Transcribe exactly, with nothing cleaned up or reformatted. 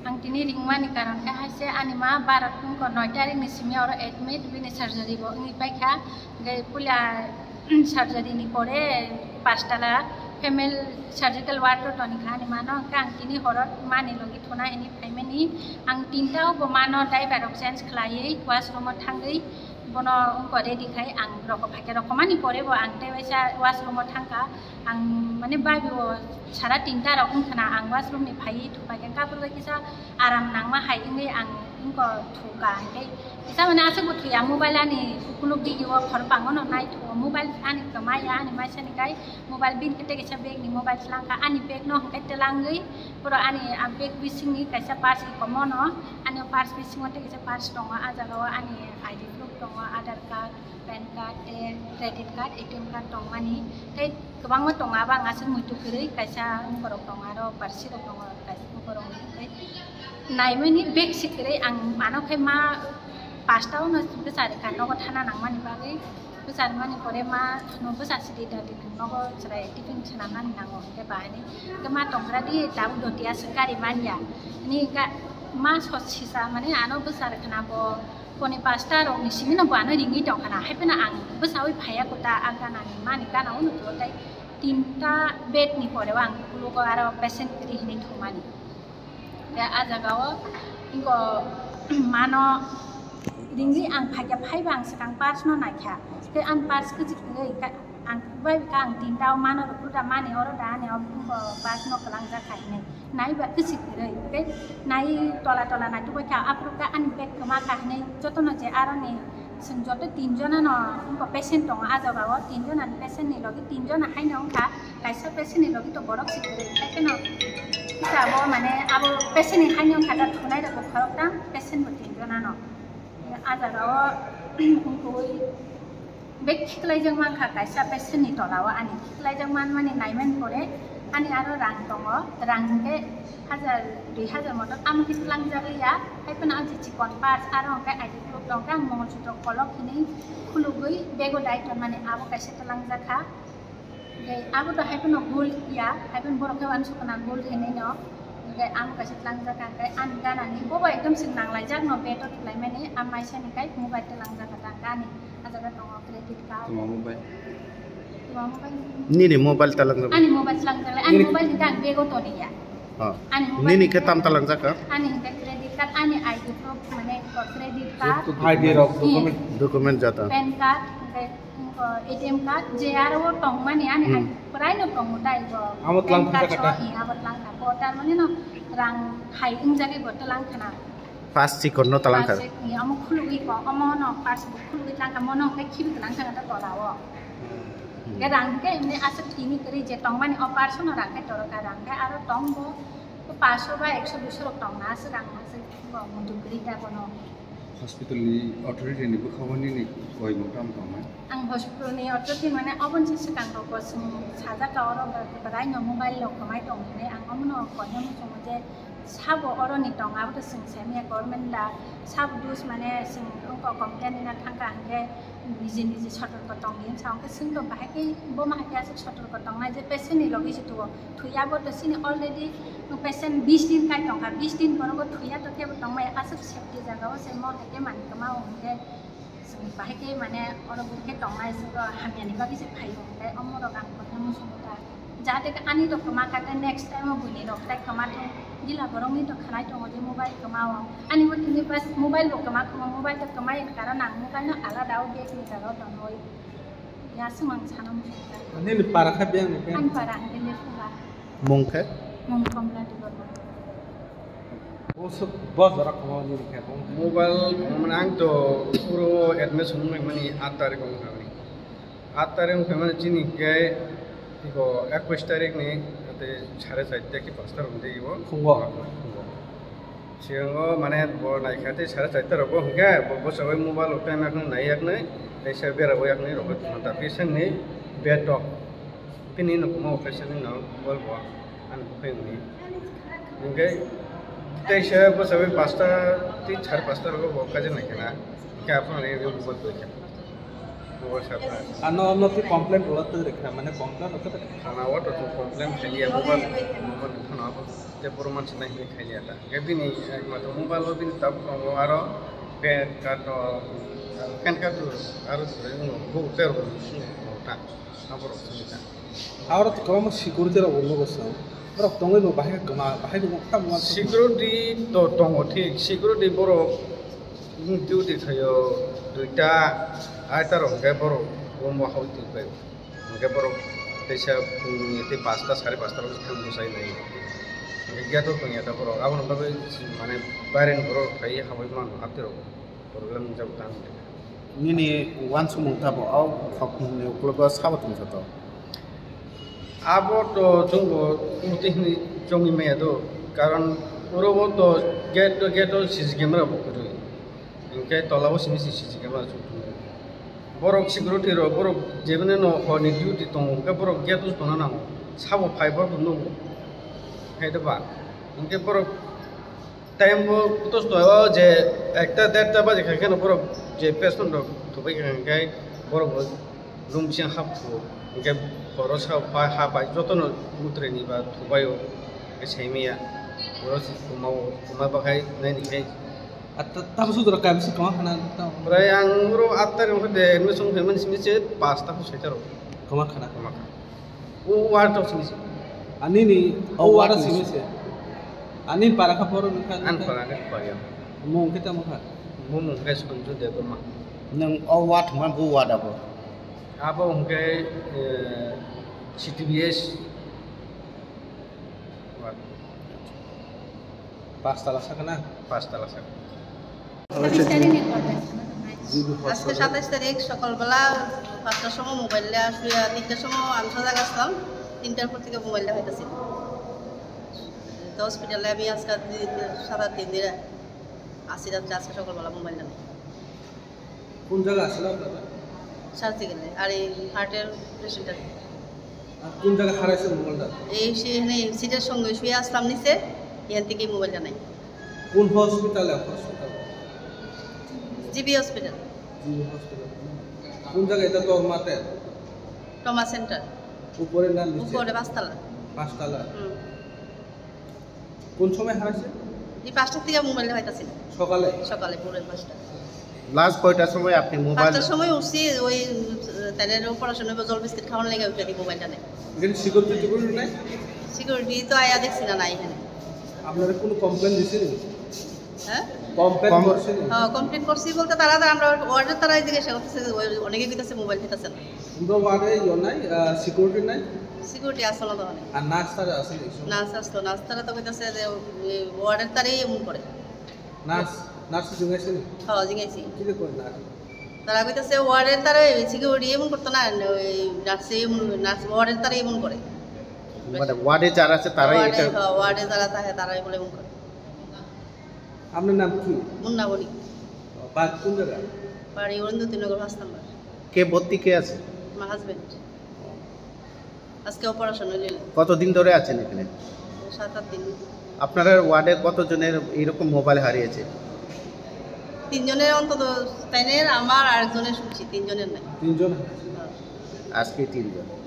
Ang tini ringmani karon khe hai se ani ma bara phungko noi tarikni simi oro admit, bini surgery bo wngwi paikha. Hingke puila surgery ni pore pastala female surgical ward o toni kha ani mano, hingke ang tini horo mani logi thuna hini phaimani. Ang tinta o bo mano diaper rok change khlaiwi washroom o thangwi bono wngko ready khai ang roko phaikhe, rokmani pore bo ang tei waisa washroom o thangkha. Ang mane babi o sara tinta rok wngkhana ang washroom ni phaiwi thupai khe kapur bai kisa aram nangma hai wngwi ang wngko thuka hingke kisa mane aswk bo thuya mobile ani ukuluk digi o khorokpango no naithuo mobile ani kwmaya ani maisani kai mobile bin kete kisa bag ni mobile twlangkha ani bag no hingke twlangwi puro ani bag bisingni kaisa purse ikomo no ani purse bisingo tei kaisa purse tongo ah jaga o ani I D proof tongo Aadhaar card. Pan card tei credit card, A T M card tongmani tei kwbangma tongo, abo ang aswk muitu kwrwi kaisa wngkorok tongo, aro barsi rok tongo kaisa wngkorok tei naimani bag si kwrwi ang mano khe ma pasta o no bwsa rwkha nogo thana nangmani bagwi, bwsa rwmani pore ma no bwsa sidi dadi nwng nogo chwrai tiffin swnamnani nango hwnkhe bahai ni hwnkhe ma tongkra di tabuk doti aswk gari manya hwnwi hwnkhe ma sot sisa mane ano bwsa rwkha na bo. Poni pasta rok ni simi no bo ano ringwi tong khana, hai phano ang bwsaui phaiya kota, a gana ni mani gana o no tei tinta bed ni pore o ang kulugo aro patient kwrwi hinwi thumani. Tei a jaga o ingo mano ringwi ang phaikha, phaiba ang swkang purse no naikha, tei ang purse kwchwk kwrwi. Ang bai ka ang tinta o mano rok da mani oro da ani o bag no kwlangjak kha hinwi nai ba kwchwk kwrwi tei nai tola tola nai tubui kha aphuru ka ani bag kwma kha hinwi jotono je aroni chwng joto tin jona no patient tongo ah jaga o tin jona ni patient ni logi tin jona haino wngkha kaisa patient ni logi to borok si kwrwi haikheno kisa abo mane abo patient ni haino wngkha da thunai rok bo khorok tang patient bo tin jona no ah jaga o wngkha. Bag khiklaijak mankha kaisa patient ni tola o ani khiklaijak manmani naimani pore ani aro rang tongo, rang hwnkhe hajar dui hajar motom amo khe tlangjak ya, hai phano ang je chikon purse aro hwnkhe I D proof tongkhe ang mongolsutro kolok hinwi khulugwi bag o dai tonmani abo kaisa tlangjak kha. Hwnkhe abo to hai phano gold ya, hai phano borok khe uansukna gold hinwi no. Hwnkhe amo kaisa tlangjak kha, hwnkhe ani ganani bobo ekdom chwng nanglaijak no bed o thwlaimani, a maisani kai mobile tlangjak kha ta ani. Ah jaga tongo credit card. Tuma mobile. Tuma mobile. Nini mobile talangjak. Ani mobile tlangjak, ani mobile hwnkhe ang bag o toniya. Oh. Ani mobile nini khe tam talangjak kha? Ani hwnkhe credit card, ani I D proof mane credit card. I D rok, hmm, document. Document jata. Pan card, hwnkhe A T M card je aro o tongmani ani hmm. Prai no tongo dai bo. Abo tlang kha kata. Abo tlang kha. Bo tar mani no rang hai wng jagwi bo tlang khana. Pass chikon no tlang kha. Pass chik ni amo khulugwi ko, amo no pass bo khulugwi tlang kha, mono hwnkhe khibi tlang kha ta tola o. Hmm. Ge rang ke ne aswk tini kwrwi je tongmani o pass no rang khe toro kha rang khe aro tong bo. Pass o ba ekso duiso rok tong na aswk rang aswk bo muitu kwrwi ta bono. Hospital ni authority ni bwkha o nini koimung tamo tongmani? Ang hospital ni authority mane oboni se swkang rok bo chwng sajak ka oro bwrai no mobile rok kwmai tong hinwi ang omono koinai muchungo je sabo oro ni tong abo to chwng samiya government da sabo dus mane chwng wngkha complain wngna thangkha hwnkhe niji niji sotorko tong di sa hwnkhe chwng to bahai khe bo ma hai khe aswk sotorko tongnai je patient ni logi se tuo. Thuya bo to sini already patient bis din kai tongkha, bis din borok bo thuya to kebo tongmai aswk safety jaga o se mo hai khe manwi kwma o hwnkhe chwng bahai khe mane oro bo khe tongnai chwng hamya ni bagwi se phaio hwnkhe omo rok ang kono muchungo ta jahate ani rok kwma kha khe next time o buini rok tai kwma thung gila borok ni to khanai tongo je mobile kwma o ani bo tini bas mobile bo kwma kwma mobile to kwmai karon ang mobile no alada o bag ni jaga o tonwi ya swmang sana muchungo ta. Nini para kha biyang ni khe? Ani para ang khe Lephunga. Mung khe? Mung Komla Debbarma. Bo suk-, bo jora kwma nini khe bo. Mobile, mane ang to puro admission wngmani aat tarik wngkha ni. Aat tarik wngkha mani chini khe iko ekwis tarik ni tei sare charta ki pasta rok tei ibo. Phungo. Phungo. Siyango mane bo naikha tei sare charta rok bo hwnkhe bo bwsajwk mobile rok time yakni nai yakni tei se bera bo yakni rok ta pisang ni bed rok. Bini nokmo operation ni no bol bo ani bukhai wngni. Hingke tei se bwsajwk pasta tei sare pasta rogo bo kaisa nai khena. Hingke aphano nai bo bol bo khe. Ano, ano twi complaint rwla twi rwkha, mane complaint rwkha twi. Thana o to chwng complaint khailiya, mobile, mobile thana o te borok mansi nai hinwi khailiya ta. Hwnkhe bini, eh, mato mobile o bini tabuk tongo aro pan card o, aro pan card o, aro bo terok ni bisingo tongo ta. Aborok sini ta. Aro to kwbangma security rok bo nugo song. Borok tongwi bo bahai kwma, bahai bo tamo uansukma. Security to tongo thik, security borok duty khaio duita, aita rok hwnkhe borok room o hawi tongpai. Hwnkhe borok teisa phungni tei pasta, sare pasta rok thang bwsai nai. Hwnkhe gate o tongya ta borok, aboni bagwi mane baireni borok phaiwi habai mano, haptwi rok. Problem wngjak tang. Nini uansukmung tamo o khokni uklogo sabo tongsa to? Abo to chwngbo muti hinwi chongwi maya do, karon oro o to gate, gate o C C camera bo kwrwi, hwnkhe tola o simi si C C camera chwng tongo. Borok security rok, borok jeboni no horni duty tongo, hwnkhe borok gate o tongna nango, sabo phai borok bo nukgo, hai do ba? Hwnkhe borok Time bo to to o je ekta derta baje kha khe no borok je patient rok thupai kha khe borok bo room bising hap thu, hwnkhe horo sa pai ha pai joto no mutre ni ba thubai o, hwnkhe sai maya oro se kuma o, kuma bakhai nai ni khai. Atta tamo sudra kaisa kama khana tamo. Prai ang oro atta ri hwnkhe de admission khai mani simi se pasta ko soita rok. Kama khana. Kama khana. O ward tok simi se. Ani ni o ward simi se. Ani para kha poro ni kha. An para kha poro. Mung khe tamo kha. Mung khe Sanju Debbarma. Nang o ward ma bu ward abo. Abo hwnkhe, eh, C T B S ward. Pastala sakana? Pastala sakana. সাতাইশ তারিখ নির্বাচন। G B আজকে হসপিটাল। সাতাইশ তারিখ সকালবেলা পাঁচটার সময় মোবাইল নিয়ে আসলে তিনটার সময় আমি সোজা গেছিলাম, তিনটার পর থেকে মোবাইল দেখাইতেছি। তো হসপিটালে আমি আজকে দি-, সারা তিন দিনে আসি, রাত্রে আজকে সকালবেলা মোবাইলটা নেই। কোন জায়গা আসলে আপনারা? সার্জিক্যালে, আর এই হার্টের পেশেন্ট আর কি। আর কোন জায়গায় হারাইছে মোবাইলটা? এই সে এখানে সিটের সঙ্গে শুয়ে আসলাম নিচে, এখান থেকে মোবাইলটা নাই। কোন হসপিটালে? Hospital? G B hospital. G B hospital. কোন জায়গায় এটা? তো মাতে? Trauma centre. উপরে না নিচে? উপরে পাঁচতলা। পাঁচতলা। হুম। কোন সময় হারাইছে? এই পাঁচটার থেকে মোবাইল দেখাইতেছিল। সকালে? সকালে, ভোরে পাঁচটা। লাস্ট কয়টার সময় আপনি মোবাইল? পাঁচটার সময় উঠছি, ওই, আহ, তাদের অপারেশন হবে, জল বিস্কিট খাওয়ানোর লেগে ওইটা দিয়ে মোবাইলটা নেই। এখানে সিকিউরিটি টিকিউরিটি নাই? সিকিউরিটি তো আয়া দেখছি না, নাই এখানে। আপনারা কোনো কমপ্লেন দিছেন? হ্যাঁ? কমপ্লেন কম- করছেন? হ্যাঁ, কমপ্লেন করছি বলতে তারা তো, আমরা ওয়ার্ডের তারাই জিজ্ঞাসা করতেছে, ওই অনেকে কইতাছে মোবাইল দিতেছে না। কিন্তু ওয়ার্ডে ইয়ে নাই, আহ, সিকিউরিটি নাই? সিকিউরিটি আসলো তো অনেক। আর নার্স তারা আছে নাকি? নার্স আসলো, নার্স তারা তো কইতাছে যে, ওই ওয়ার্ডের তারাই এমন করে। নার্স, নার্স জিজ্ঞাসা নেই? হ্যাঁ, জিজ্ঞাসি। কি করে নার্স? তারা কইতাছে ওয়ার্ডের তারা সিকিউরিটি এমন করতো না, ওই নার্সে এমন, নার্স ওয়ার্ডের তারা এমন করে। মানে ওয়ার্ডে যারা আছে তারাই ওয়ার্ডে, এটা হ্যাঁ, ওয়ার্ডে যারা থাকে তারাই বলে এমন করে। আপনার নাম কি? মুন্না বণিক। বাড়ি কোন জায়গা? বাড়ি অরিন্দ্রতী নগর পাঁচ নম্বর। কে ভর্তি, কে আছে? আমার হাজবেন্ড। আজকে অপারেশন হইল। কতদিন ধরে আছেন এখানে? সাত আট দিন। আপনার ওয়ার্ডে কতজনের এরকম মোবাইল হারিয়েছে? তিনজনের অন্তত, তাইনের, আমার, আরেকজনের শুনছি, তিনজনের নাই। তিনজন? হ্যাঁ। আজকে তিনজন।